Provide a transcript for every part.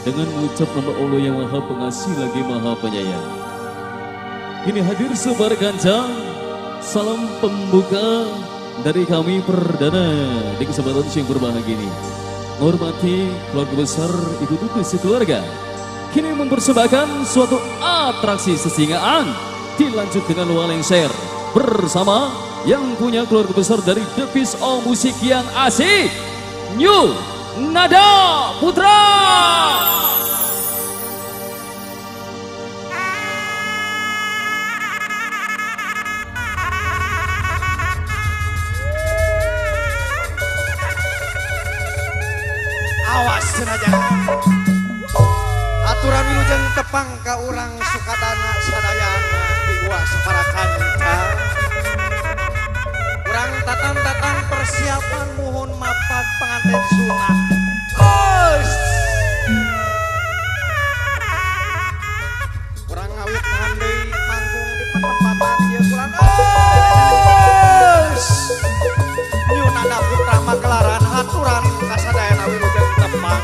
Dengan mengucap nama Allah yang Maha Pengasih lagi Maha Penyayang. Kini hadir sebar kancang, salam pembuka dari kami perdana di kesempatan siang berbahagia ini. Menghormati keluarga besar Ibu Tuti sekeluarga, kini mempersembahkan suatu atraksi sesingaan dilanjut dengan walengser bersama yang punya keluarga besar dari The Peace of Musik yang asik, New Nada Putra. Awas cenah aturan wilujeng tepang ka urang Sukadana sadayana di Gua Saparakanca. Urang tatang-tatang persiapan muhun mapan pengantin sunat. Os. Urang ngawit deui manggung di pertempatan ieu bulan. Os. New Nada Putra magelaran haturan ka sadayana wilujeng tepang.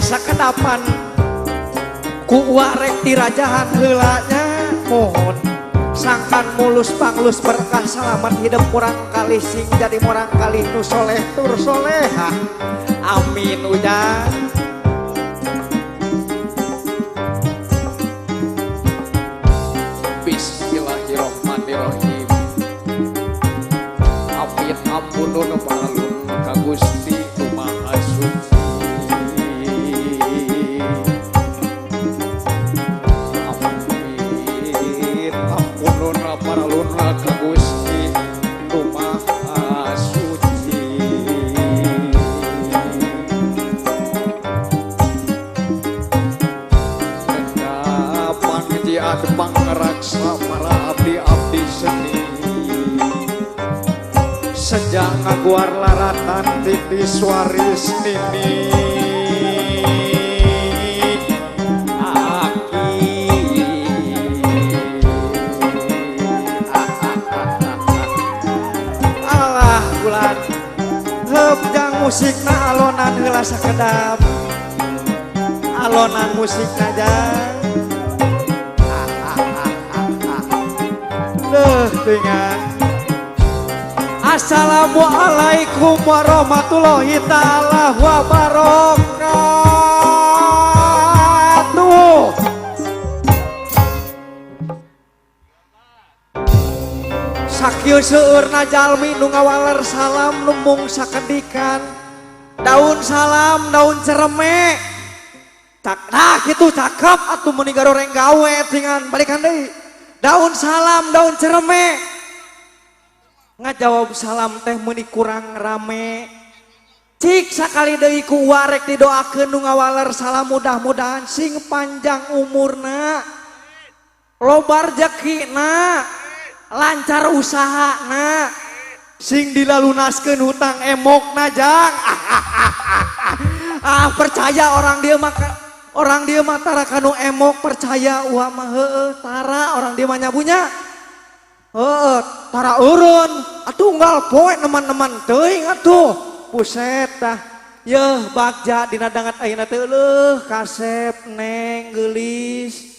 Sakedapan ku uwa rek tirajahan heulanya mohon sangkan mulus panglus berkah salamat hidup murang kali sing jadi murang kali nu soleh tur solehah amin ujang. Bismillahirrahmanirrahim. Amin ampunun paralun ka Gusti nu Maha Suci. Gusti nu Maha Suci. Kapan jiat pangraksa para abdi-abdi seni sejak ngaguar laratan titis waris nini aki. Heup jang musikna alonan heula sakedap. Alonan musikna jang. Duh tingan. Assalamualaikum warahmatullahi taala wabarakatuh. Sakieu seueurna jalmi nu ngawaler salam nu mung sakedikan. Daun salam, daun cereme. Cak, nah kitu cakep atuh meuni garoreng gawe tingan balikan deui. Daun salam, daun cereme. Ngajawab salam teh meuni kurang rame. Cik sakali deui ku warek didoakeun nu ngawaler salam mudah-mudahan sing panjang umurna, loba rezekina, lancar usahana, sing dilalunaskeun hutang emokna jang. Ah percaya orang dia mah, orang dia mah tara kanu emok percaya uah mah heueuh tara orang dia mah nyabunya. Heeh, tara eureun atuh unggal poe neman-neman teuing atuh. Buset tah. Yeuh bagja dina dangat ayeuna teh leuh kasep neng geulis.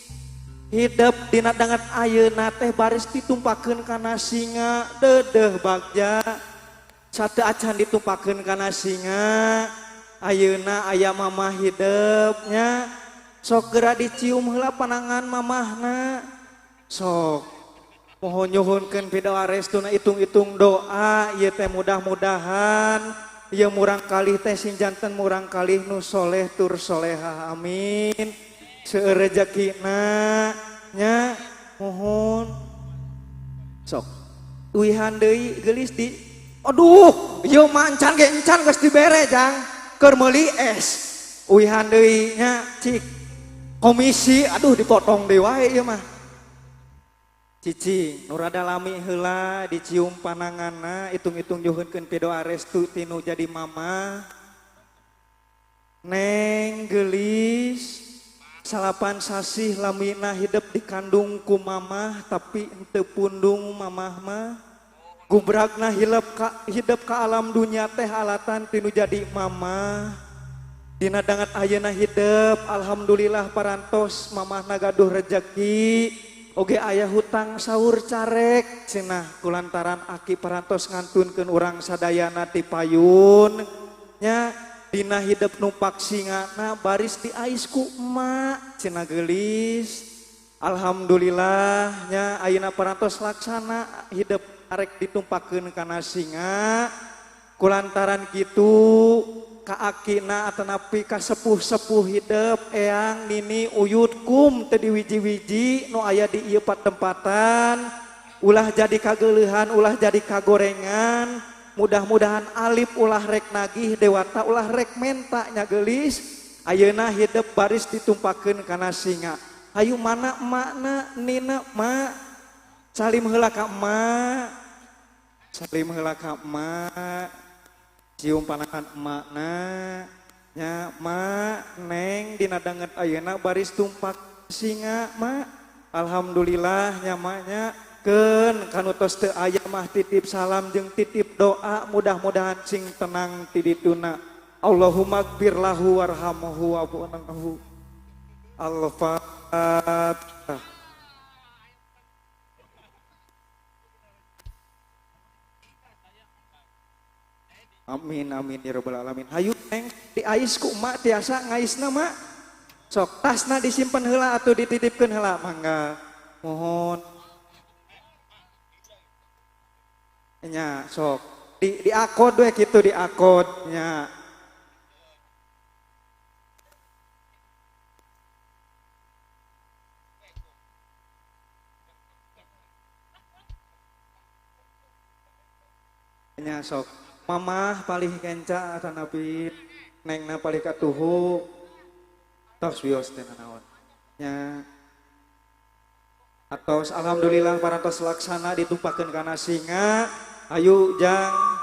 Hidep dina dangat ayeuna teh baris ditumpakeun kana singa deudeuh bagja. Sate acan ditumpakeun kana singa ayeuna aya mamah hidepnya. Sok geura dicium heula panangan mamahna. Sok mohon nyuhunkeun pidoa restuna hitung-hitung doa ieu teh mudah-mudahan ieu murang kalih teh sing janten murang kalih nu soleh tur solehah amin. Seueur rejekina nya mohon. Sok uihan deui geulis di aduh ieu mah encan ge encan geus dibere jang keur meuli es. Uihan deui nya cik komisi aduh dipotong deui wae ieu mah. Cici nu rada lami heula dicium pananganna hitung-hitung nyuhunkeun pidoa restu tinu jadi mama. Neng geulis salapan sasih lamina hidep dikandung ku mamah tapi henteu pundung mamah mah. Gubragna hidep ka alam dunya teh alatan tinu jadi mamah. Dina dangat ayeuna hidep alhamdulillah parantos mamahna gaduh rejeki. Oge aya hutang sahur carek cenah kulantaran aki parantos ngantunkeun urang sadayana ti payun nya dina hidep numpak singana baris diais ku emak cenah geulis. Alhamdulillah nya ayeuna parantos laksana hidep arek ditumpakeun kana singa kulantaran kitu ka akina atanapi ka sepuh-sepuh hidep eyang nini uyut kum teu diwiji-wiji nu aya di ieu patempatan ulah jadi kageuleuhan ulah jadi kagorengan mudah-mudahan alif ulah rek nagih dewata ulah rek menta nya geulis ayeuna hidep baris ditumpakeun kana singa. Hayu mana emakna nina mak salim heula ka emak, salim heula ka emak, cium panakan emakna nya mak neng dina danget ayeuna baris tumpak singa mak. Alhamdulillah nya maknya keun kanu tos teu aya mah titip salam jeung titip doa mudah-mudahan sing tenang ti dituna. Allahumma gfir lahu warhamhu wa'fu anhu. Al-Fatihah. Amin amin ya rabbal alamin. Hayu neng diais ku emak tiasa ngaisna mak. Sok tasna disimpen heula atuh dititipkeun heula mangga. Mohon. Nya sok di diakod we kitu diakod nya. Nya sok mamah palih kenca atanapi nengna palih katuhu tos wios teh nanaon nya. Atos alhamdulillah parantos laksana ditumpakeun kana singa. Ayu jang